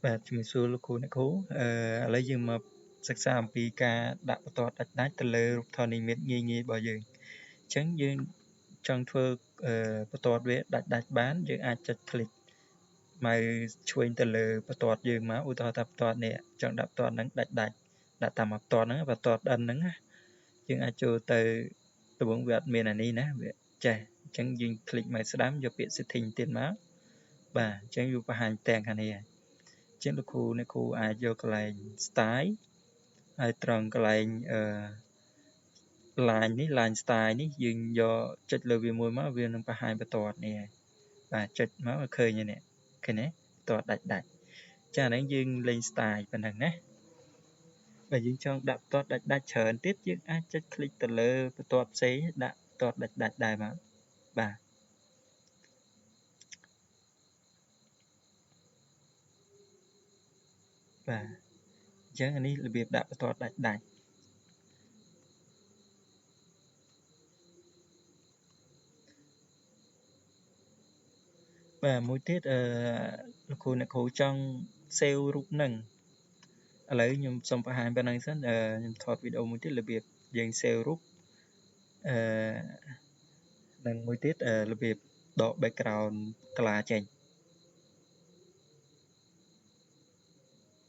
បាទជំរាបសួរលោកគ្រូអ្នកគ្រូអឺឥឡូវយើងមកសិក្សាអំពីការដាក់បន្ទាត់ដាច់ដាច់ទៅលើរូបថតនិមិត្តងាយងាយរបស់យើងអញ្ចឹងយើងចង់ធ្វើបន្ទាត់វាដាច់ដាច់បានយើងអាចចុច click ម៉ៅឆ្វេងទៅលើបន្ទាត់យើងមកឧទាហរណ៍ថាបន្ទាត់នេះចង់ដាក់បន្ទាត់ហ្នឹងដាច់ដាច់ដាក់តាមបន្ទាត់ហ្នឹងបន្ទាត់ N ហ្នឹងណាយើងអាចចូលទៅដំបូងវាអត់មានអានេះណាវាចេះអញ្ចឹងយើង click មកស្ដាំយកពាក្យ setting ទៀតមកបាទអញ្ចឹងវាបង្ហាញទាំងខាងនេះហើយជាងលោកគ្រូអ្នកគ្រូអាចយកកន្លែង style ហើយត្រង់កន្លែងអឺ line នេះ line style នេះយើងយកចុចលើវាមួយមកវានឹងបង្ហាញបន្ទាត់នេះហើយបាទចុចមកឃើញនេះឃើញទេបន្ទាត់ដាច់ដាច់ចាអានេះយើងលេង style ប៉ុណ្ណឹងណាបើយើងចង់ដាក់បន្ទាត់ដាច់ដាច់ច្រើនទៀតយើងអាចចុច click ទៅលើបន្ទាត់ផ្សេងដាក់បន្ទាត់ដាច់ដាច់ដែរមកបាទបាទអញ្ចឹងអានេះរបៀបដាក់បន្ទាត់ដាច់ដាច់បាទមួយទៀតអឺលោកគ្រូអ្នកគ្រូចង់ save រូបហ្នឹងឥឡូវខ្ញុំសូមបង្ហាញប៉ុណ្្នឹងសិនខ្ញុំថតវីដេអូមួយទៀតរបៀបយើង save រូបអឺនិងមួយទៀតរបៀបដក background កាឡាចេញ។